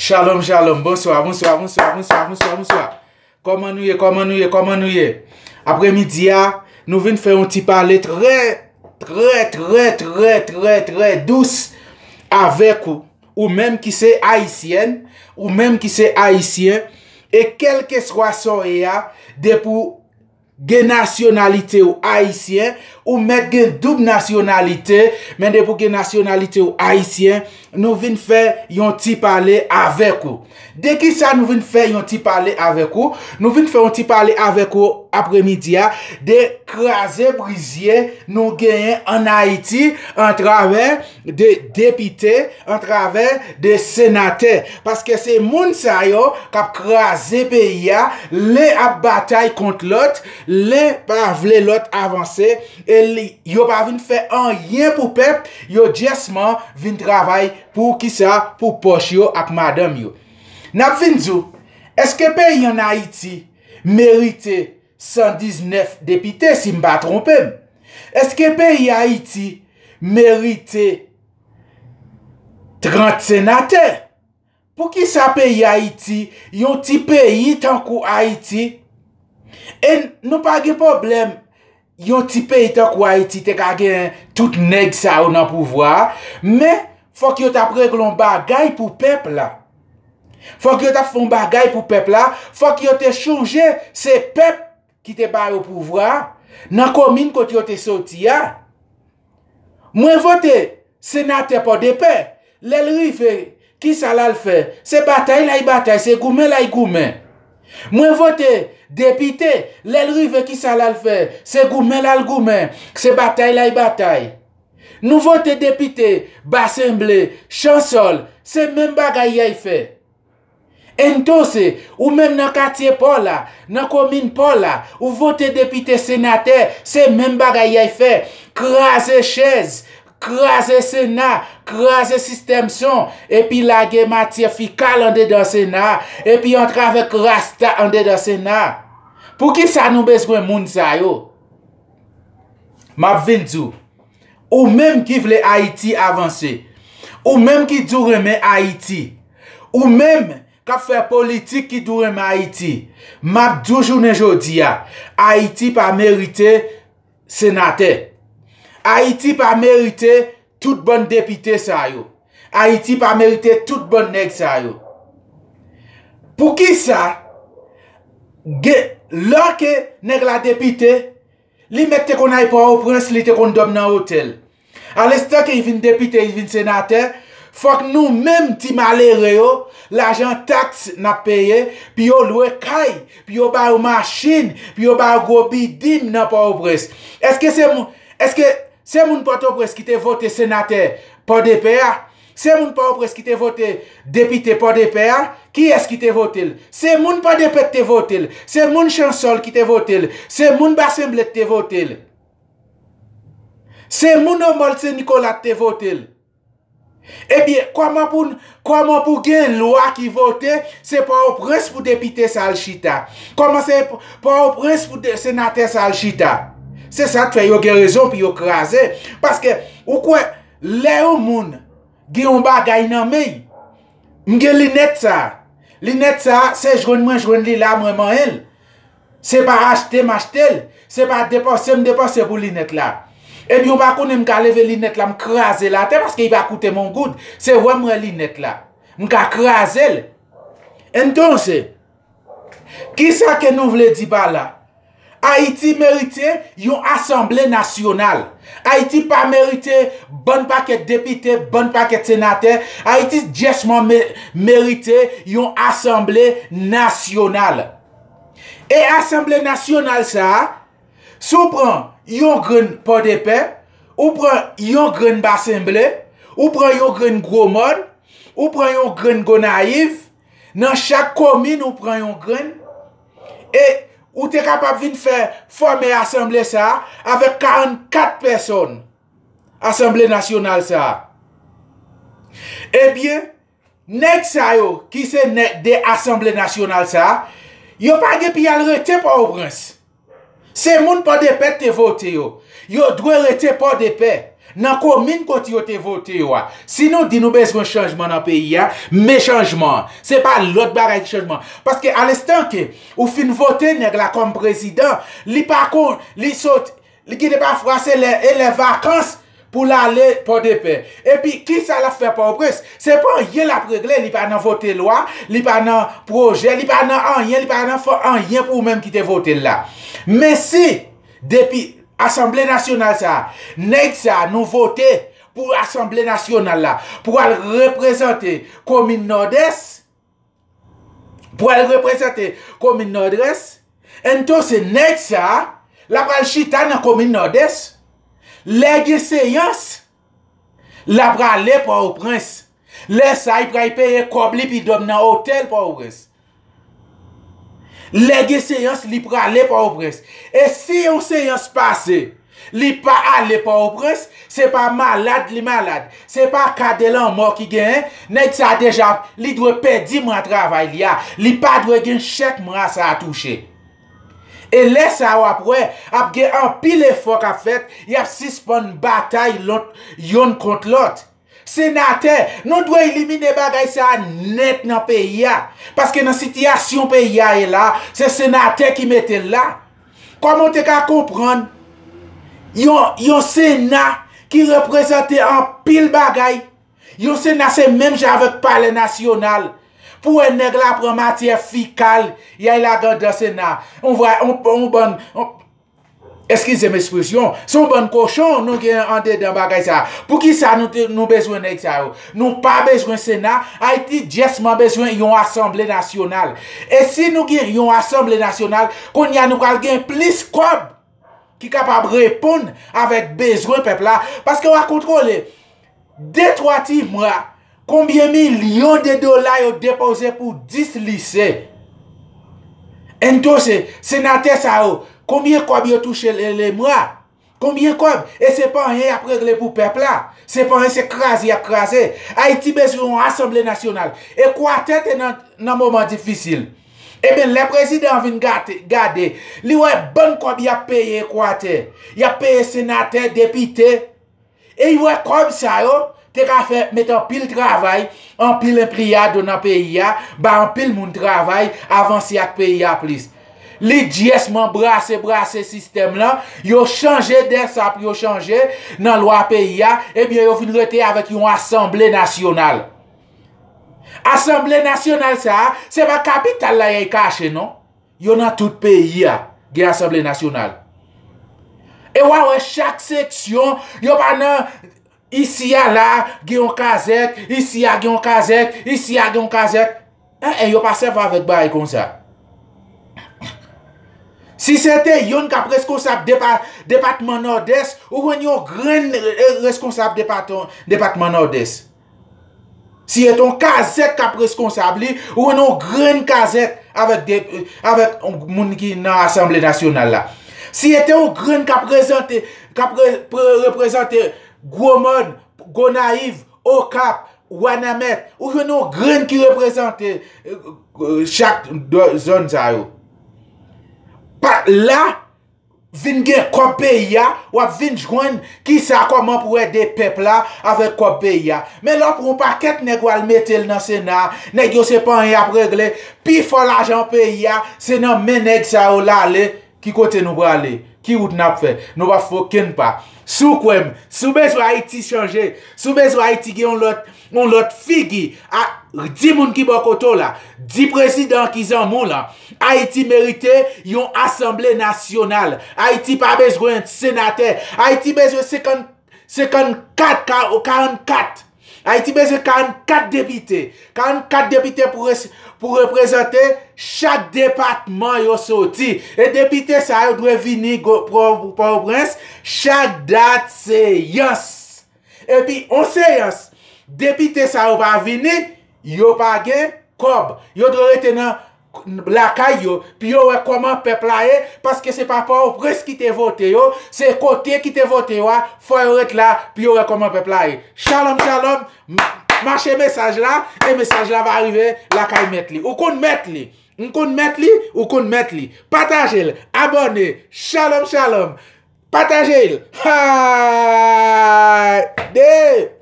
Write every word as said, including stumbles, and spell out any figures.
Shalom, shalom. Bonswa, bonswa, bonswa, bonswa, bonswa, bonswa. Kòman nou ye, kòman nou ye, kòman nou ye? Apremidi a, nou vin fè yon ti pale trè, trè, trè, trè, trè, trè dous avèk ou. Ou menm ki se ayisyèn, ou menm ki se ayisyen, e kèlkeswa sa w ye a, depi w gen nasyonalite w ayisyen, ou mèt gen doub nasyonalite, men depi w gen nasyonalite w ayisyen, nou vin fè yon ti pale avèk ou. De kisa nou vin fè yon ti pale avèk ou? Nou vin fè yon ti pale avèk ou apremidi a de kraze brizye nou genyen ann Ayiti atravè de depite, atravè de senatè. Paske se moun sa yo k ap kraze peyi a, len ap batay kont lòt, len pa vle lòt avanse, e li, yo pa vin fè anyen pou pèp, yo jèsman vin travay pou kisa? Pou pòch yo ak madanm yo. N ap vin di w, èske peyi ann Ayiti merite san diznèf depite, si m pa twonpe m? Èske peyi Ayiti merite trant senatè? Poukisa peyi Ayiti, yon ti peyi tankou Ayiti, e nou pa gen pwoblèm, yon ti peyi tankou Ayiti te ka gen tout nèg sa yo nan pouvwa a, men fòk yo t ap regle yon bagay pou pèp la. Fòk yo t ap fè yon bagay pou pèp la, fòk yo te chonje se pèp ki te ba yo pouvwa a, nan komin kote yo te soti a. Mwen vote senatè Pòdepè, lè l rive, kisa l al fè? Se batay l al batay, se goumen l al goumen. Mwen vote depite, lè l rive, kisa l al fè? Se goumen l al goumen, se batay l al batay. Nou vote depite Basenble, Chansòl, se menm bagay y al fè. Entonse, ou menm nan katye pa w la, nan komin pa w la, ou vote depite, senatè, se menm bagay y al fè. Kraze chèz, kraze Sena, kraze sistèm son, epi lage matyè fikal andedan Sena, epi antre avèk rasta andedan Sena. Poukisa nou bezwen moun sa yo? M ap vin di w. Ou menm ki vle Ayiti avanse, ou menm ki di w renmen Ayiti, ou menm k ap fè politik ki di w renmen Ayiti, m ap di w jounen jodi a, Ayiti pa merite senatè. Ayiti pa merite tout bann depite sa yo. Ayiti pa merite tout bann nèg sa yo. Poukisa gen, lè ke nèg la depite, li mèt te konn al Pòtoprens, li te konn dòmi nan otèl. Alenstan ke li vin depite, li vin senatè, fòk nou menm ti malere yo, lajan taks n ap peye, pou yo lwe kay, pou yo ba yo machin, pou yo ba yo gwo bidim nan Pòtoprens. Èske se moun, èske se moun Pòtoprens ki te vote senatè Pòdepè a? Se moun Pòtoprens ki te vote depite Pòdepè a? Kiyès ki te vote l? Se moun Pòdepè ki te vote l. Se moun Chansòl ki te vote l. Se moun Basenble ki te vote l. Se moun Omòl Sen Nikola ki te vote l. Ebyen, kòman pou, kòman pou gen lwa ki vote, se Pòtoprens pou depite sa al chita? Kòman se Pòtoprens pou de, senatè sa al chita? Se sa k fè yo gen rezon pou yo kraze. Paske, ou kwè, lè yon moun gen yon bagay nan men l, m gen linèt sa. Linèt sa, se jwenn mwen jwenn li la, mwen manyen l. Se pa achte m achte l. Se pa depanse m depanse pou linèt la. Ebyen, ou pa konnen m ka leve linèt la, m kraze l atè paske li pa koute m yon goud. Se wè m wè linèt la. M ka kraze l. Entonse, kisa ke nou vle di pa la? Ayiti merite yon asanble nasyonal. Ayiti pa merite bann pakèt depite, bann pakèt senatè. Ayiti jèsman me-, merite yon asanble nasyonal. E asanble nasyonal sa a, si w pran yon grenn Pòdepè, ou pran yon grenn Basenble, ou pran yon grenn Gwomòn, ou pran yon grenn Gonayiv, nan chak komin ou pran yon grenn, e ou te kapab vin fè fòme asanble sa a avèk karannkat pèsòn, asanble nasyonal sa a. Ebyen, nèg sa yo ki se nèg de asanble nasyonal sa a, yo pa gen pou y al rete Pòtoprens. Se moun Pòdepè te vote yo. Yo dwe rete Pòdepè. nan komin kote yo te vote yo a. Si nou di nou bezwen chanjman nan peyi a, men chanjman an. Se pa lòt bagay ki chanjman. Paske alenstan ke ou fin vote nèg la kòm prezidan, li pa kon, li sot, li gen de pafwa se lè, e lè vakans pou l ale Pòdepè. Epi, kisa l ap fè Pòtoprens? Se pa anyen l ap regle, li pa nan vote lwa, li pa nan pwojè, li pa nan anyen, li pa nan fè anyen pou ou menm ki te vote l la. Men si, depi Asanble Nasyonal sa a, nèg sa a nou vote pou Asanble Nasyonal la, pou al reprezante komin Nòdès, pou al reprezante komin Nòdès, ento se nèg sa a, l ap al chita nan komin Nòdès. Lè gen seyans, l ap rale Pòtoprens. Lè sa a, li pral peye kòb li pi dòm nan otèl Pòtoprens. Lè gen seyans, li prale Pòtoprens. E si yon seyans pase, li pa ale Pòtoprens, se pa malad li malad. Se pa ka de lanmò ki genyen, nèg sa a deja, li dwe pèdi mwa travay li a. Li pa dwe gen chèk mwa sa a touche. E lè sa a w ap wè, ap gen anpil efò k ap fèt, y ap sispann batay lòt, yonn kont lòt. Senatè, nou dwe elimine bagay sa a nèt nan peyi a. Paske nan sitiyasyon peyi a ye la, se senatè ki mete l la. Kòman w te ka konprann yon, yon Sena ki reprezante anpil bagay? Yon Sena se menm jan avèk Palè Nasyonal. Pou wè nèg la pran matyè fikal, y al lage anndan Sena. On vwa, on, on bann, on, eskize m ekspresyon, se yon bann kochon nou gen andedan bagay sa a. Poukisa nou te, nou bezwen nèg sa yo? Nou pa bezwen Sena. Ayiti dyèsman bezwen yon Asanble Nasyonal. E si nou gen yon Asanble Nasyonal, kounye a nou pral gen plis kòb ki kapab reponn avèk bezwen pèp la. Paske w a kontwole de twa ti mwa, konbyen milyon de dola yo depoze pou dis lise? Ento se senatè sa yo, konbyen kòb yo touche le, le mwa? Konbyen kòb? E se pa anyen y ap regle pou pèp la. Se pa anyen, se kraze y ap kraze. Ayiti bezwen yon Asanble Nasyonal. Ekwatè te nan, nan moman difisil. Ebyen, lè prezidan an vin gate, gade, li wè bann kòb y ap peye Ekwatè. Y ap peye senatè, depite. E y wè kòb sa yo te ka fè, met anpil travay, anpil enpliyado nan peyi a, ba anpil moun travay, avanse ak peyi a plis. Li dyèsman brase, brase sistèm lan, yo chanje de sa pou yo chanje nan lwa peyi a, ebyen yo vin rete avèk yon Asanble Nasyonal. Asanble Nasyonal sa a, se pa kapital la y al kache non. Yo nan tout peyi a, gen Asanble Nasyonal. E w a wè chak seksyon, yo pa nan, isi a la, gen yon kazèk, isi a gen yon kazèk, isi a gen yon kazèk. En, en, yo pa sèvi avèk bagay konsa. Si se te yonn k ap reskonsab depa-, depatman Nòdès, ou jwenn yon grenn, e, reskonsab depaton-, depatman Nòdès. Si se te yon kazèk k ap reskonsab li, ou jwenn yon grenn kazèk avèk de, avèk moun ki nan Asanble Nasyonal la. Si se te yon grenn k ap prezante, k ap re-, pre-, reprezante Gwomòn, Gonayiv, Okap, Wanament, ou jwenn yon grenn ki reprezante, e, e, chak dò-, zòn sa yo. Pa la, vin gen kòb peyi a, w ap vin jwenn kisa, kòman pou w ede pèp la avèk kòb peyi a. Men lè w pran yon pakèt nèg w al mete l nan Sena, nèg yo se pa anyen y ap regle, pifò lajan peyi a, se nan men nèg sa yo l ale, ki kote nou prale, ki wout n ap fè, nou p ap fè okenn pa. Si w kwè m, si w bezwen Ayiti chanje, si w bezwen Ayiti gen yon lòt, yon lòt figi, a, di moun ki bò kote w la, di prezidan ki zanmi w lan, Ayiti merite yon Asanble Nasyonal. Ayiti pa bezwen senatè. Ayiti bezwen senkant, senkannkat, ka-, karannkat. Ayiti bezwen karannkat depite. Karannkat depite pou res-, pou reprezante chak depatman yo soti. E depite sa yo dwe vini go-, Pò-, Pòtoprens chak dat seyans. Epi, on seyans, depite sa yo pa vini, yo pa gen kòb. Yo dwe rete nan lakay yo, pou yo wè kòman pèp la ye, paske se pa Pòtoprens ki te vote yo, se kote ki te vote yo a, fò yo ret la, pou yo wè kòman pèp la ye. Shalom, shalom, m-, mache mesaj la, e mesaj la va rive lakay mèt li. Ou konn mèt li, m konn mèt li, ou konn mèt li. Pataje l, abòne, shalom, shalom. Pataje l. Ha! De!